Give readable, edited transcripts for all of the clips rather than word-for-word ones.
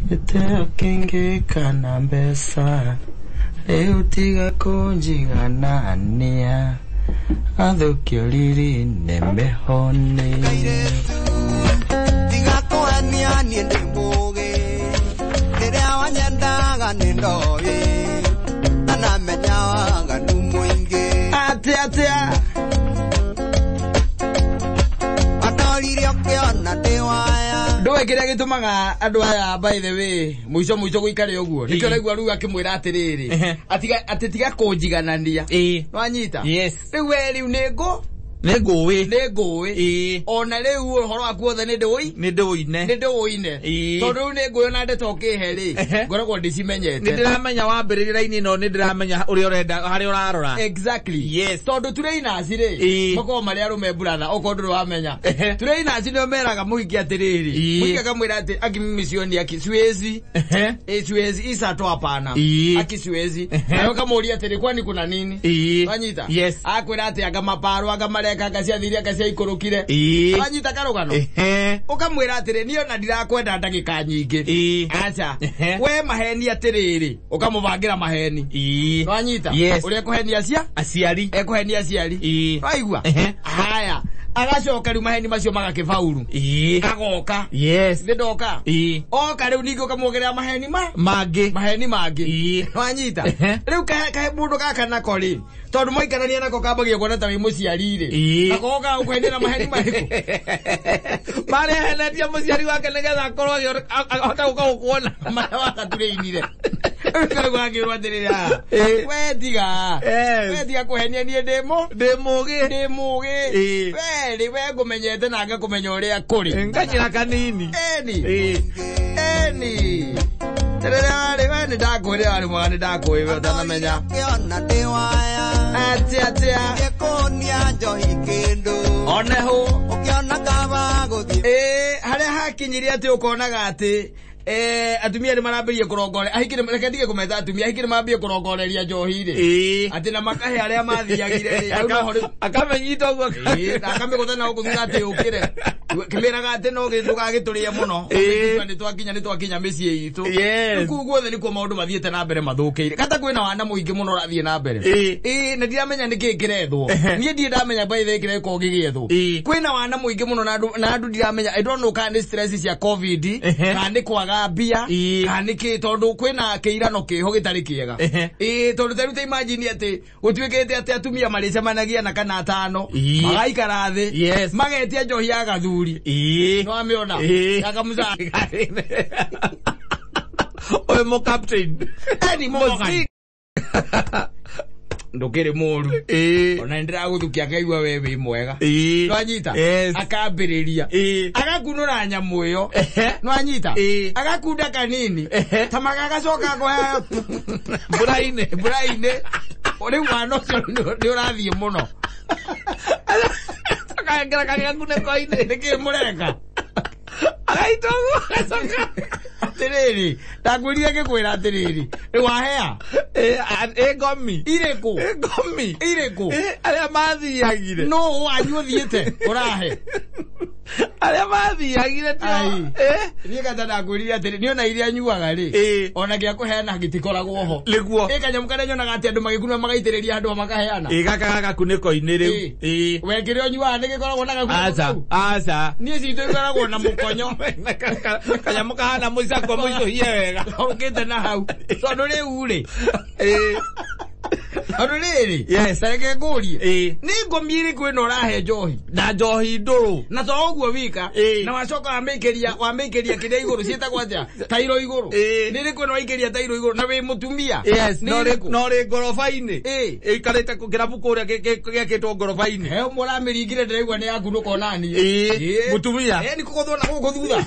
Gĩtĩo kĩngĩ kana mbeca rĩu tiga kũnjiganania athũkio riri nĩ mĩhoni. Tiga kũhenia niĩ ndĩ mũgĩ rĩrĩa wanyendaga nĩ ndoĩ na namenya waganu mũingĩ. Atĩa atĩa? Wandoririe ũkĩona ndĩ waya. Ndũĩ kĩrĩa gĩtũmaga andũ aya, by the way, mũico mũico gũikare ũguo nĩkĩo ũraigua rĩu akĩmwĩra atĩrĩrĩ, atĩ tiga kũnjiganania. Nwanyita? Yes. Rĩu we rĩu nĩ ngũ Nĩ ngũĩ. Nĩ ngũĩ. Ona rĩu ũhoro waku wothe nĩ ndũĩ. Nĩ ndũine. Nĩ ndũine. Tondũ rĩu nĩ ngũĩ ona ndeto ũkĩhe rĩ, ngoragwo ndĩcimenyete. Nĩ ndĩramenya wambĩrĩria raini ĩno, nĩ ndĩramenya ũrĩa ũrenda, harĩa ũrarora. Exactly. Yes. Tondũ trainers rĩ, makoragwo marĩ arũme, brother, okorwo ndũrĩ wamenya. Trainers nĩo meraga mũhiki atĩrĩrĩ, mũhiki akamwĩra atĩ aki mimi sioni, aki siwezi. Eh, siwezi isa to, hapana. Aki siwezi. Nawe ũkamũria atĩrĩ, kwani kuna nini? Wanyita? Yes. Akwĩra atĩ anga maparo, anga mareka, anga ciathire, anga ciaikũrũkire. Wanyita karũgano? Ũkamwĩra atĩrĩ, niĩ ona ndirakwenda ndagĩka nyingĩ. Aca. We maheni atĩrĩrĩ, ũkamũbangĩra maheni. Wanyita? Yes. Ũrĩa ekũhenia cia Aciari. Ekũhenia aciari. Waigua? Haya, agacoka rĩu maheni macio magakĩbauru. Agoka. Nĩ ndoka. Oka rĩu ningĩ ũkamwongerera maheni ma Mangĩ. Maheni mangĩ. Wanyita? Rĩu kahe mũndũ gaka nako rĩ, tondũ mwaikarania nako kambagia kuona ta wĩ mũciari rĩ, nako gokaga gũkũhenia na maheni marĩkũ? Marĩa ahenetie mũciari wake nĩgetha akorwo ahote gũka gũkuona. Marĩa wagaturĩinire rĩu gakĩrwo atĩrĩrĩ, "Ah, we tiga." We tiga kũhenia, niĩ ndĩ mũ Ndĩ mũgĩ. Ndĩ mũgĩ. We rĩ, we ngũmenyete na ngakũmenya ũrĩa kũrĩ. Ngacĩra kanini. Eni. Eni rĩrĩa warĩ we nĩ ndakwĩrĩ warĩ mwega, nĩ ndakũĩ we ũtanamenya. Ũkĩona ndĩ waya. Atĩa atĩa? Ngĩkũnia njohi kĩndũ. Oneho. Ũkĩona kaba gũthiĩ. Ĩĩ, harĩa hakinyirie atĩ ũkonaga atĩ atumia nĩ marambĩrĩria kũrongore ahiki reke ndige kũmeta atumia, ahiki nĩ marambĩrĩria kũrongoreria njohi rĩ, atĩ na makahe arĩa mathiagire rĩ, hau noho rĩu. Akamenyita ũguo. Ĩĩ, na akamĩgũtha na gũkũ thutha atĩ ũkĩre kĩmĩraga atĩ no ndũgagĩtũrĩe mũno. Nĩ twakinya mĩciĩ itũ. Rĩu kũu guothe nĩkuo maũndũ mathiĩte na mbere mathũkĩire, kata kwĩna wana mũingĩ mũno ũrathiĩ na mbere. Ĩĩ, na ndiramenya nĩkĩ kĩrethwo. Niĩ ndirĩ ndamenya by the way kĩrĩa gĩkoragwo gĩgĩethwo. Kwĩna wana mũingĩ mũno na andũ ndiramenya, I don't know kana nĩ stress cia COVID, kana nĩ kwaga mbia, kana nĩ kĩ, tondũ kwĩna kĩirano kĩho gĩtarĩ kĩega. Ĩĩ, tondũ ta rĩu ta imagine atĩ gũtuĩkĩte atĩ atumia marĩcemanagia na kana atano, magaikara thĩ, magetia njohi ya gathuri. Nĩwamĩona? Ya kamuca. Ũyũ mũ captain. Eni Morgan ndũkĩrĩ mũru. Ona nĩndĩragũthukia ngaigua we wĩ mwega. Nwanyita? Yes. Akambĩrĩria agakunũra nyamũ ĩyo. Nwanyita? Agakunda kanini ta magagacoka kũhe Mbura-inĩ. Mbura-inĩ. Rĩu mwana ũcio nĩ ũrathiĩ mũno. Akahengera kagĩa ngunĩko-inĩ. Nĩkĩ mũreka? Agaita ũguo agacoka. Atĩrĩrĩ, ndakwĩrire ngĩkwĩra atĩrĩrĩ, rĩu wahea. Ĩ ngomi. Irĩkũ? Ĩ ngomi. Irĩkũ? Ĩ, arĩa mathiagire. No wanyu ũthiĩte ũrahe. Arĩa mathiagire tio. Ai. Niĩ kata ndakwĩrire atĩrĩ, niĩ ona iria nyuaga rĩ, ona gĩa kũheana gĩtikoragwo ho. Nĩguo. Ĩ kanyamũ karĩa nyonaga atĩ andũ magĩkunũra magaitĩrĩria andũ makaheana. Ĩ, gaka gagakunĩko-inĩ rĩu. We kĩrĩa ũnyuaga nĩ gĩkoragwo na gakunĩko Aca. kau? Aca. Niĩ citũ ikoragwo na mũkonyo. Kanyamũ kahana mũcakwa mũicũhie wega. Ũkĩte na hau tondũ rĩu rĩ, tondũ rĩrĩ, tareke ngũrie, nĩ ngomi ĩrĩkũ ĩno ũrahe njohi? Na njohi ndũrũ. Na to ũguo wika, na wacoka wamĩikĩria kĩrĩa igũrũ ciĩtagwo atĩa, tairo igũrũ. Nĩ ĩrĩkũ ĩno waikĩria tairo igũrũ na wĩ mũtumia? Yes. Nĩ No rĩ ĩrĩkũ? No rĩ ngoroba-inĩ. Ĩikarĩte kĩrabu kũrĩa gĩakĩtwo ngoroba-inĩ. He ũmwe ũramĩringire, ndĩraigua nĩ yakunũka onani. Mũtumia. Nĩ kũgũthwo na gũkũ thutha.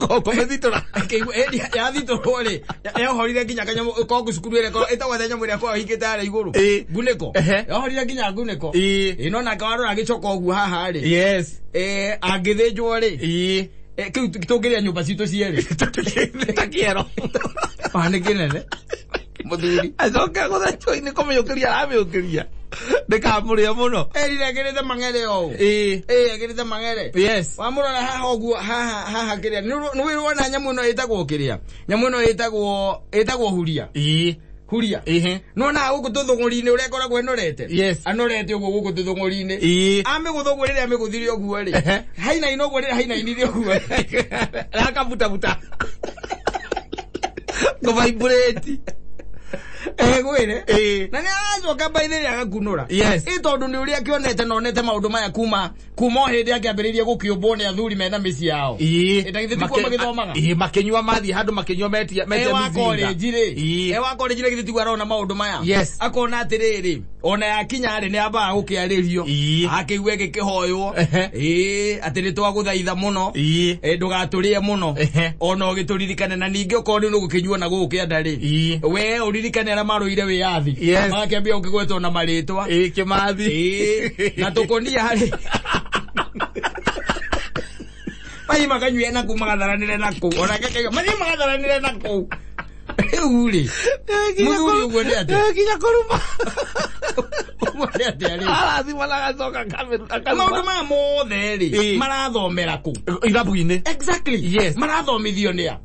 Kũmĩthitũra. Akĩigua yathitũrwo rĩ, yohorire nginya kanyamũ kongu cukuru ĩrĩa ĩtagwo atĩa, nyamũ ĩrĩa ĩkoragwo ĩhingĩte harĩa igũrũ? Ngunĩko. Yohorire nginya ngunĩko. Ĩ, no nake warora gĩcoka ũguo haha rĩ, angĩthĩnjwo rĩ, kĩu tũngĩrĩa nyũmba citũ cierĩ. Ta kĩero. Nĩ kĩnene mũthuri. Acoke gũthecwo-inĩ kũmĩũkĩria aramĩũkĩria. Ndĩkamũrĩa mũno. Erire ekĩrĩte mang'ere ũũ. Ĩĩ. Ĩĩ ekĩrĩte mang'ere. Yes. Wamũrora haha ũguo haha haha kĩrĩa nĩ wona nyamũ ĩno ĩtagwo kĩrĩa nyamũ ĩno ĩtagwo huria. Ĩĩ. Huria. Ĩhĩ. Nona gũkũ tũthũng'ũri-inĩ ũrĩa ĩkoragwo ĩnorete. Yes. Anorete ũguo gũkũ tũthũng'ũri-inĩ. Ĩĩ. Amĩgũtha ũguo rĩrĩa amĩgũthire ũguo rĩ. Ehe. Hainaina ũguo rĩrĩa hainainire ũguo. Rakabutabuta. Kũvibrate. Egwĩre. Ĩĩ. Na nĩ aracoka mbaithĩrĩ agakunũra. Yes. Ĩ tondũ nĩ ũrĩa akĩonete na onete maũndũ maya kuma o hĩndĩ akĩambĩrĩria gũkĩũmbwo nĩ athuri mena mĩciĩ yao. Ĩĩ. Ĩ ta githĩ tikuo magĩthomaga? Ĩĩ makĩnyua mathiĩ handũ makĩnyua metia metia Ewa mizinga. college rĩ. Ĩĩ. Ewa college rĩ githĩ tiguo arona maũndũ maya. Yes. Akona atĩrĩrĩ ona yakinya rĩ nĩ ambaga gũkĩarĩrio. Ĩĩ. Akĩigua gĩkĩhoywo. Ehe. Ĩĩ atĩ nĩ twagũthaitha mũno. Ĩĩ. Ĩ ndũgatũrĩe mũno. Ehe. Ona ũgĩtũririkane na ningĩ okorwo nĩ ũgũkĩnyua na gũkũ kĩanda rĩ. Ĩĩ. We ũririkane arĩa marũire wĩyathi. Yes. Magakĩambia gũkĩgwetwo na marĩtwa. Ĩĩ Kĩmathi. Ĩĩ. Na tũkũnia harĩ. Mathiĩ makanyue na kũu magatharanĩre na kũu. Onake akauga mathiĩ magatharanĩre na kũu. Rĩu rĩ. Mũthuri ũguo nĩ atĩa? Nginya kũruma. Ũguo nĩ atĩa rĩu? Arathima na agacoka akaruma. Maũndũ maya mothe rĩ Ĩĩ. marathomera kũ? Irabu-inĩ. Exactly. Yes. Marathomithio nĩ a?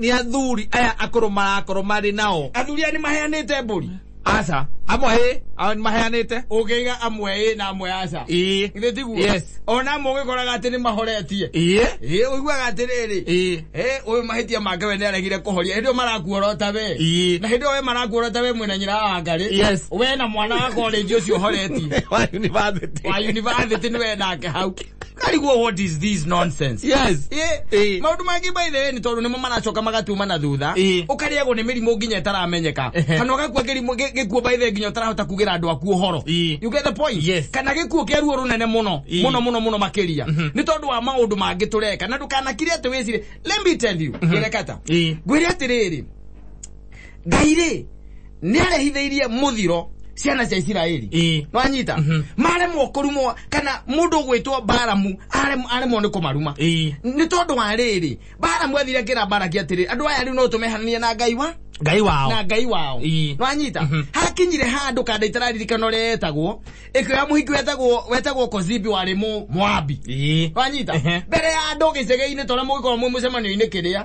Nĩ athuri aya akũrũ marakorwo marĩ nao. Athuri aya nĩ maheanĩte mbũri. Aca. Amwe ĩ, amwe nĩ maheanĩte. Ũngĩiga amwe ĩ na amwe aca. Ĩĩ. Githĩ tiguo? Yes. Ona amwe ũgĩkoraga atĩ nĩ mahoretie. Ĩĩ. Ĩĩ ũiguaga atĩrĩrĩ. Ĩĩ. Ĩ ũyũ mahĩtia make we nĩaregire kũhoria. Hĩndĩ ĩyo marakuorota we. Ĩĩ. Na hĩndĩ ĩyo we marakuorota we mwĩna nyina wa Wangarĩ. Yes. We na mwana wa college ũcio ũhoretie. Wa university. Wa university nĩ we nake hau. Karigwo what is this nonsense? Yes. Ĩ Ĩĩ. maũndũ mangĩ by the way nĩ tondũ nĩmo maracoka magatuma na thutha. Ĩĩ. Ũkarĩagwo nĩ mĩrimũ nginya ĩtaramenyeka. Ehe. Kana ũgakua kĩrimũ gĩkuũ by the way nginya ũtarahota kugĩra andũ aku ũhoro. Ĩĩ. You get the point? Yes. Kana gĩkuũ kĩa ruo rũnene mũno. Ĩĩ. Mũno mũno mũno makĩria. Nĩ tondũ wa maũndũ mangĩ tũreka na ndũkanakire atĩ wĩcire. Let me tell you. Ngwĩre kata. Ĩĩ. Ngwĩre atĩrĩrĩ. Ngai rĩ nĩ arehithĩirie mũthiro ciana cia Isiraeli. Ĩĩ. Nwanyita? Maremwo kũrumwo kana mũndũ ũgwĩtwo Balamu aremwo nĩ kũmaruma. Ĩĩ. Nĩ tondũ wa rĩrĩ Balamu athire akĩra Balaki atĩrĩ andũ aya rĩu no tũmehananie na Ngai wa Ngai wao. na Ngai wao. Ĩĩ. Nwanyita? Hakinyire handũ kanda itararirikana ũrĩa yetagwo ĩkĩoya mũhiki wetagwo Kozibi warĩ Moabi. Ĩĩ. Nwanyita? Ehe. Mbere ya andũ gĩcegĩ-inĩ tondũ mũgĩkorwo mwĩ mũcemanio-inĩ kĩrĩa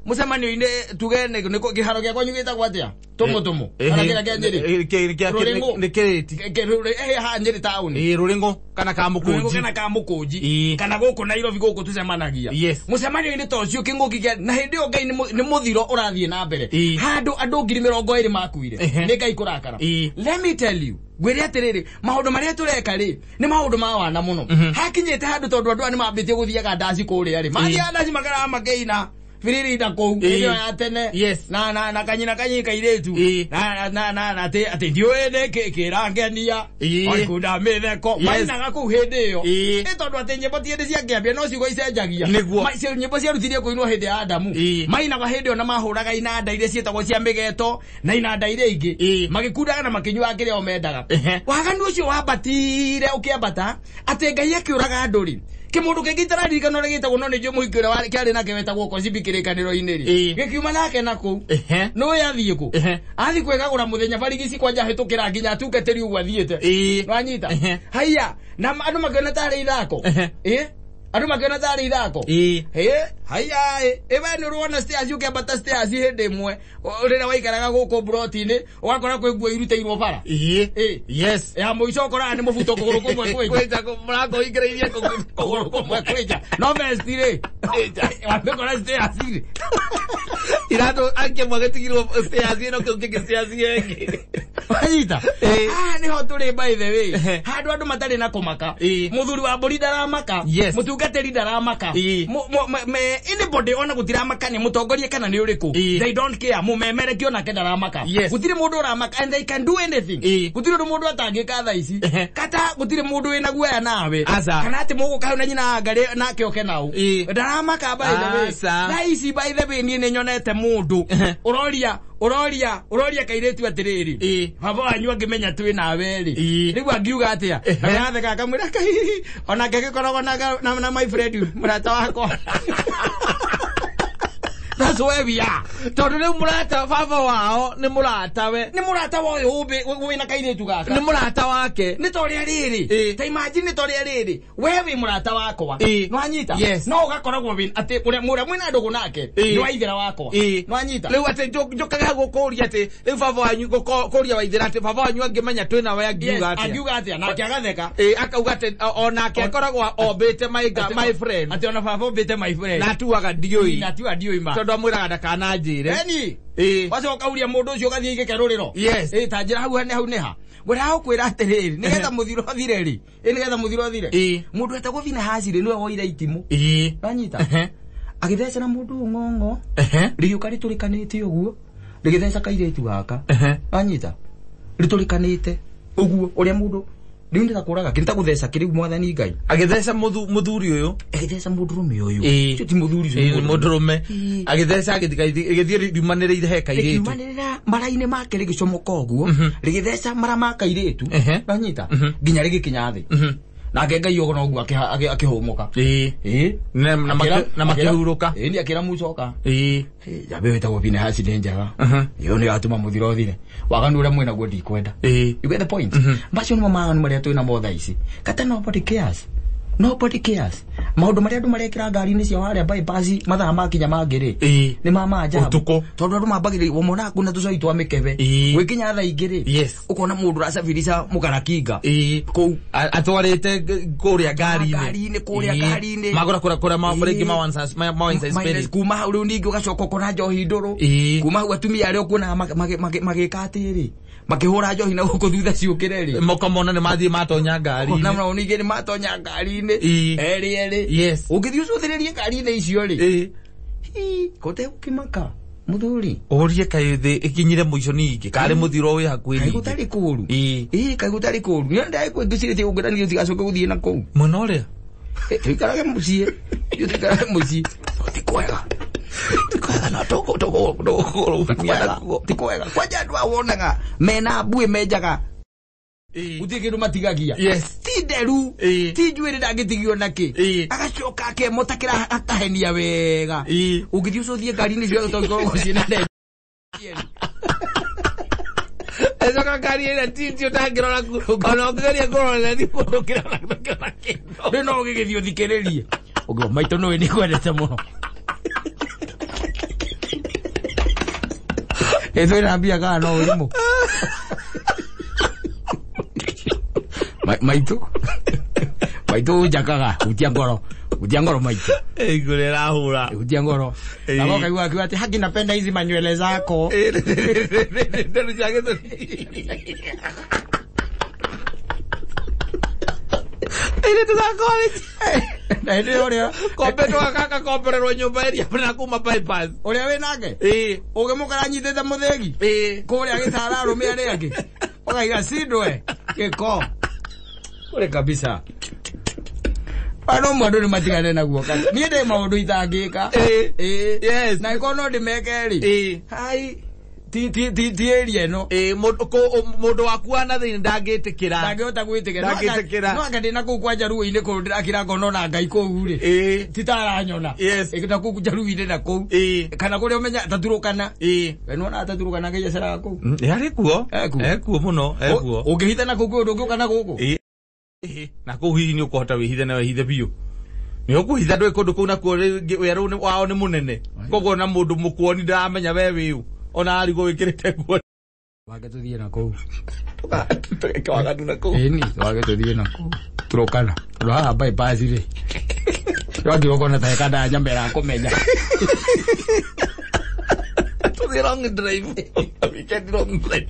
mũcemanio-inĩ tuge nĩ kĩharo gĩa kwanyu gĩtagwo atĩa tũmũ kana kĩrĩa kĩa Nyĩrĩ Rũrĩngũ. Nĩ kĩrĩti. Haha Nyĩrĩ taũni. Ĩĩ rũrĩngũ kana ka Rũrĩngũ mũkũnji. kana ka mũkũnji Ĩĩ. kana gũkũ Nairobi gũkũ tũcemanagia. Yes. Mũcemanio-inĩ ta ũcio kĩng'ũki kĩa na hĩndĩ ĩyo Ngai nĩ mũthiro ũrathiĩ na mbere. Ĩĩ. Handũ andũ 20,000 makuire. Ehe. Nĩ Ngai kũrakara. Ĩĩ. Let me tell you. Ngwĩre atĩrĩrĩ maũndũ marĩa tũreka rĩ nĩ maũndũ ma wana mũno. Hakinyĩte handũ tondũ andũ aya nĩ mambĩtie gũthiaga ndaci kũrĩa rĩ. Mathiaga ndaci makaraga makĩina. Biririnda kũu Ĩĩ. hĩndĩ ĩyo ya tene. Yes. Na na na kanyina kanyi kairĩtu. Ĩĩ. Na na na na atĩ atĩ ndiũĩ nĩkĩ kĩrangenia. Ĩĩ. Oikunda mĩtheko. Yes. Mainaga kũu hĩndĩ ĩyo. Ĩĩ. Ĩ tondũ atĩ nyĩmbo ti hĩndĩ ciakĩambia no ciugo icenjagia. Nĩguo. Nyĩmbo ciarutirie kũinwo hĩndĩ ya Adamu. Ĩĩ. Mainaga hĩndĩ ĩyo na mahũraga inanda iria ciĩtagwo cia mĩgeto na inanda iria ingĩ. Ĩĩ. Magĩkundaga na makĩnyuaga kĩrĩa o mendaga. Ehe. Waganu ũcio wambatire ũkĩambata atĩ Ngai akĩũraga andũ rĩ. Kĩmũndũ kĩngĩ itararirikana ũrĩa gĩtagwo no nĩnjũĩ mũhiki ũrĩa kĩarĩ nake wetagwo Kozibi kĩrĩkanĩro-inĩ rĩ. Ĩĩ. Gĩkiuma nake na kũu. Ehe. Nĩũĩ athiĩ kũ? Ehe. Athiĩ kwĩgagũra mũthenya barigici kwanja ahĩtũkĩra nginya atungatĩri ũguo athiĩte. Ĩĩ. Nwanyita? Ehe. Haiya, na andũ makĩona tarĩ ithako. Ehe. Ĩ? Andũ makĩona tarĩ ithako. Ĩĩ. Ĩ, haiya ĩ, ĩ we nĩ ũrona stairs ũkĩambata stairs hĩndĩ ĩmwe rĩrĩa waikaraga gũkũ mburoti-inĩ ũgakora kwĩ nguo irutĩirwo bara. Ĩĩ. Ĩ. Yes. Ya mũico ũkoraga nĩ mũbuto kũgũrũ kũmwe kwĩnja. Kwĩnja mũrango ũingĩrĩirie Kũgũrũ kũmwe kwĩnja. No vest rĩ. Wamĩkora stairs rĩ. Iratũ akĩmwe gĩtigirwo stairs ĩno kĩu kĩngĩ stairs ĩngĩ. Wanyita? Ĩĩ. Haha nĩho tũrĩ by the way. Ehe. Handũ andũ matarĩ na kũmaka. Ĩĩ. Mũthuri wa mbũri ndaramaka. Yes. Mũtungatĩri ndaramaka. Ĩĩ. Anybody ona gũtiramaka nĩ mũtongoria kana nĩ ũrĩkũ. Ĩĩ. They don't care. Mũmemerekia onake ndaramaka. Yes. Gũtirĩ mũndũ ũramaka and they can do anything. Ĩĩ. Gũtirĩ ũndũ mũndũ atangĩka thaa ici. Ehe. Kata gũtirĩ mũndũ wĩna guoya nawe. Aca. Kana atĩ mũgũka hau na nyina wa Ngarĩ nake oke nau. Ĩĩ. Ndaramaka by the way. Aca. Thaa ici by the way niĩ nĩnyonete mũndũ Ehe. ũroria kairĩtu atĩrĩrĩ. Ĩĩ. Baba wanyu angĩmenya twĩ nawe rĩ. Ĩĩ. Rĩu angiuga atĩa? Ehe. Na aratheka akamwĩra kai onake gĩkoragwo na my friend mũrata wakwa. That's where we are. Tondũ rĩu mũrata baba wao nĩ mũratawe. Nĩ mũrata wa ũyũ wĩna kairĩtu gaka. Nĩ mũrata wake. Nĩ ta ũrĩa rĩrĩ. Ta imagine nĩ ta ũrĩa rĩrĩ. We wĩ mũrata wakwa. Nĩwanyita? Yes. No ũgakoragwo wĩ atĩ ũrĩa mwĩna ndũgũ nake nĩ waithĩra wakwa. Nĩwanyita? Rĩu atĩ njũkage hau gũkũria atĩ rĩu baba wanyu gũkũria waithĩra atĩ baba wanyu angĩmenya twĩna we angiuga atĩa. Angiuga atĩa nake agatheka. Akauga atĩ onake akoragwo ombĩte my friend. Atĩ ona baba ombĩte my friend. Na atuaga ndiũi. Na atuaga ndiũi ma. Tondũ amwĩraga ndakananjĩre. Eni. Wacoka ũria mũndũ ũcio ũgathiĩ gĩkerũrĩro. Yes. Ta njĩra hau hau nĩha. Ngwĩra gũkwĩra atĩrĩrĩ, nĩgetha mũthiro ũthire rĩ. Nĩgetha mũthiro ũthire. Mũndũ etagwo Finehasi rĩ, nĩwe woire itimũ. Wanyita? Agĩthecera mũndũ ũyũ ng'ong'o. Rĩgĩũka rĩtũrĩkanĩte ũguo. Rĩgĩtheca kairĩtu gaka. Wanyita? Rĩtũrĩkanĩte ũguo ũrĩa mũndũ rĩu nĩ ta kũraga, nĩ ta gũtheca kĩrĩu mwathani Ngai. Agĩtheca mũthuri ũyũ. Agĩtheca mũndũrũme ũyũ. Ũcio ti mũthuri ũcio. Nĩ mũndũrũme. Agĩtheca agĩthiĩ riumanĩrĩire he kairĩtu. Rĩkiumanĩrĩra mara-inĩ make rĩgĩcomoka ũguo. Rĩgĩtheca mara ma kairĩtu. Wanyita? Nginya rĩgĩkinya thĩ. Nake Ngai ũguo noguo akĩhũmũka. Na makĩhurũka. Nĩ akĩra Musa oka. Njamba ĩyo ĩtagwo Finehasi nĩ njega. Ĩyo nĩyo yatũma mũthiro ũthire. Waganu ũrĩa mwĩnaguo ndikwenda. You get the point? Macio nĩmo mawaganu marĩa twĩnamo thaa ici. Kata nobody cares. Nobody cares. Maũndũ marĩa andũ marekĩra ngari-inĩ ciao harĩa bypass mathaa makinya mangĩ rĩ. Nĩ ma maajabu. Ũtukũ. Tondũ andũ mambagĩrĩria womonaga kuna tũcai twa mĩkebe. Gwĩkinya thaa ingĩ rĩ. Ũkona mũndũ ũracabirisha mũkarakinga. Kũu. Atwarĩte kũrĩa ngari-inĩ. Kũrĩa ngari-inĩ. Magũra kũrĩa rĩngĩ ma wine and spirit. Kuma hau rĩu ningĩ ũgacoka ũkona njohi ndũrũ. Kuma hau atumia arĩa ũkuonaga magĩka atĩrĩ. Makĩhũra njohi na gũkũ thutha ciũkĩre rĩ. Mũkamona nĩ mathiĩ matonya ngari-inĩ. Na ningĩ nĩ matonya ngari-inĩ. Erĩ erĩ. Yes. Ũngĩthiĩ ũcũthĩrĩrie ngari-inĩ icio rĩ. Gũtegũkĩmaka mũthuri. Ũrie kaĩ thĩ ĩkinyire mũico ningĩ karĩ mũthiro wĩ hakuhĩ ningĩ. Kaĩ gũtarĩ kũũru. Kaĩ gũtarĩ kũũru. Nĩ ndagĩkwĩngĩcirĩtie gũkĩra ningĩ ũtigacoke gũthiĩ na kũu. Mwena ũrĩa? Tũikarage mũciĩ. Tũikarage mũciĩ. Ti kwega. Ti kwega no tũgũkũrũmia. Ti kwega. Kwanja andũ aya wonaga mena mbuĩ menjaga. Gũtirĩ kĩndũ matigagia. Yes. Ti nderu. Ti njuĩrĩ ndangĩtigio nakĩ. Agacoka akemotakĩra akahenia wega. Ũngĩthiĩ ũcũthie ngari-inĩ ciothe tondũ ikoragwo ciĩna nderu. Ecoka ngari ĩrĩa tinti ũtangĩrora ona ũngĩgeria kũrora thimũ ndũngĩrora kĩndũ. Rĩu no ũgĩgĩthiĩ ũthikĩrĩrie. Ũngĩona maitũ nĩwe nĩkwendete mũno. Twĩna mbia kana no ũrimũ. Maitũ maitũ njakaga hutia ngoro maitũ. Ngũrĩ ĩrahũra. Hutia ngoro. Na ũkaigua akiuga atĩ haki napenda hizi manywele zako. Nderu cia gĩthũri. Airĩtu a college. Na hĩndĩ ĩyo ũrĩa kombe twakaka komborerwo nyũmba ĩrĩa na kuma bypass. Ũrĩa wĩ nake? Ũngĩmũkora anyitĩte mũthĩgi? Kũrĩa gĩtara arũme arĩa angĩ. Ũkaiga cindwe gĩko. Kũrĩ kabisa. Ano mũndũ nĩ matigane naguo kata. Niĩ ndĩ maũndũ itangĩka. Yes. Na ĩkorwo no ndĩmeke rĩ. Hai. Ti area ĩno. Mũndũ waku wa na thĩinĩ ndangĩtĩkĩra. Ndangĩhota gwĩtĩkĩra. Ndangĩtĩkĩra. No anga ndĩna kũu kwa Njaruo-inĩ kũu ndĩrakira ngona ona Ngai kũu rĩ. Ti ta aranyona. Yes. Na kũu Njaruo-inĩ na kũu. Kana kũrĩa ũmenya taturũkana. We nĩwonaga taturũkana Ngai aceraga kũu. Arĩ kuo. Ekuo mũno. Ekuo. Ũngĩhitha na kũu kwĩ ũndũ ũngĩũka na gũkũ. Na kũu hihi nĩ ũkũhota wĩhithe na wĩhithe biũ. Nĩ ũkũhitha ndũĩ kũndũ kũu nakuo werũ wao nĩ mũnene. Koguo na mũndũ mũkuoni ndaramenya we wĩũ. Ona arigwo wĩkĩrĩte nguo. Wage tũthiĩ na kũu. Tũgeke waganu na kũu. Ĩni, wage tũthiĩ na kũu. Turũkana. Tondũ haha bypass rĩ. Twagĩrĩirwo kuona ta hekanda nyamba ĩrakũmenya. Tũthiĩ long drive. Weekend long drive.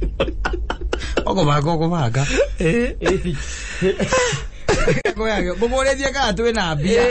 Ũkũbanga ũkũbanga. Ngũmũrĩtie kana twĩna mbia.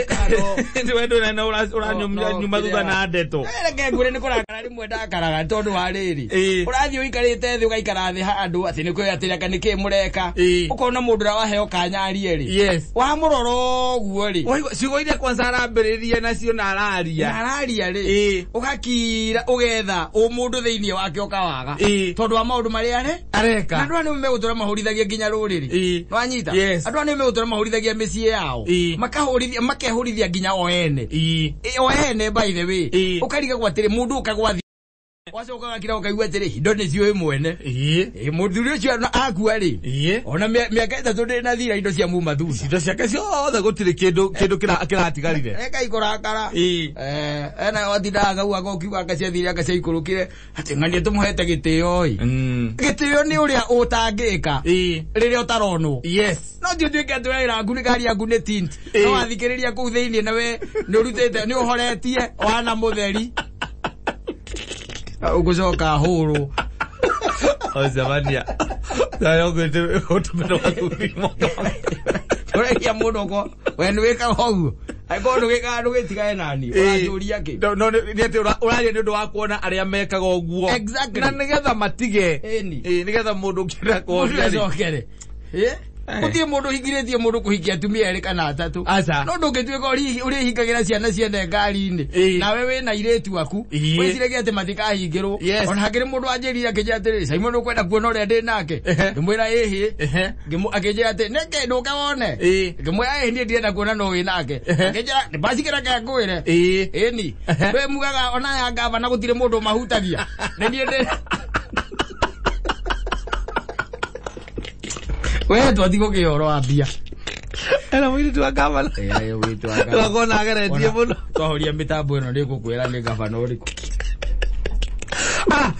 We ndũrĩ na ũranyuma thutha na ndeto. Reke ngwĩre nĩ kũrakara rĩmwe ndakaraga tondũ wa rĩrĩ. Ũrathiĩ ũikarĩte thĩ ũgaikara thĩ handũ atĩ nĩ kwĩ atĩ nĩkĩ mũreka. Ũkona mũndũ ũrĩa waheo kanya arie rĩ. Yes. Wamũrora ũguo rĩ. Ciugo iria kwanza arambĩrĩria nacio na araria. Na araria rĩ. Ũgakira ũgetha ũmũndũ thĩinĩ wake ũkawaga. Tondũ wa maũndũ marĩa areka. Areka. Na andũ aya nĩo megũtũra mahũrithagia nginya rũrĩrĩ. Nĩwanyita? Yes. Andũ aya nĩo megũtũra mahũrithagia makĩhũrithagia mĩciĩ yao, Ĩĩ. makahũrithia, makehũrithia nginya o ene. Ĩĩ. Ĩ, o ene, by the way. Ĩĩ. Ũkarigagwo atĩrĩ, mũndũ ũkagwa wacoka gakira ũkaigua atĩrĩ, indo nĩcio mwene. Ĩĩ. Ĩ, mũthuri ũcio ona akua rĩ, Ĩĩ. ona mĩaka 3 ndĩ na thira indo cia muma thutha. Indo ciake ciothe gũtirĩ kĩndũ kĩndũ kĩratigarire. Reka ikũrakara. Ĩĩ. Eh, ena watindaga kau agokiuga akaciathire akaciaikũrũkire atĩ ng'ania tũmũhete gĩtĩo ĩ. Gĩtĩo nĩ ũrĩa ũtangĩka Ĩĩ. rĩrĩa ũtaronwo. Yes. No ti ũtuĩke atĩ wee raku nĩ ngari yaku nĩ tint. Ĩĩ. No wathikĩrĩria kũu thĩinĩ na we nĩ ũrutĩte, nĩ ũhoretie wana mũtheri. Ũgũcoka hũrwo. Ocemania. Nayo ngwĩte ũtũmĩra wathuri mwaka. Ũraikia mũndũ ũko we nĩ wĩkaga ũguo. Angĩkorwo ndũgĩkaga ndũgĩtigane nani. Ũranjũria kĩ? No no nĩ atĩ ũraria nĩ ũndũ wa kuona arĩa mekaga ũguo. Exactly. Na nĩgetha matige. Ĩni. Ĩĩ, nĩgetha mũndũ ũngĩenda Mũndũ kuona rĩ. acokere. Ĩ? Gũtirĩ mũndũ ũhingirĩtie mũndũ kũhikia atumia erĩ kana atatũ. Aca. No ndũngĩtuĩka ũrĩhingagĩra ciana ciene ngari-inĩ. Ĩĩ. Nawe wĩna airĩtu aku. Ĩĩ. Wĩciragia atĩ matikahingĩrwo. Yes. Ona hakĩrĩ mũndũ wanjĩrire akĩnjĩra atĩrĩrĩ, Simon ũkwenda kuona ũrĩa ndĩ nake. Ehe. Ngĩmwĩra ĩhĩ. Ehe. Akĩnjĩra atĩ nĩkĩ ndũke wone. Ĩĩ. Ngĩmwĩra ĩhĩ niĩ ndirenda kuona no wĩ nake. Ehe. Akĩnjĩra ndibacikĩra reke ngwĩre. Ĩĩ. Ĩni. Ehe. Wĩ mugaga ona ya ngavana gũtirĩ mũndũ mahutagia. Nĩ niĩ ndĩ we twati gũkĩa ũhoro wa mbia. Ena mũirĩtu wa gavana. Ũgakona ageretie mũno. Twahoria mĩtambo ĩno nĩ ngũkwĩra nĩ gavana ũrĩkũ. Ah,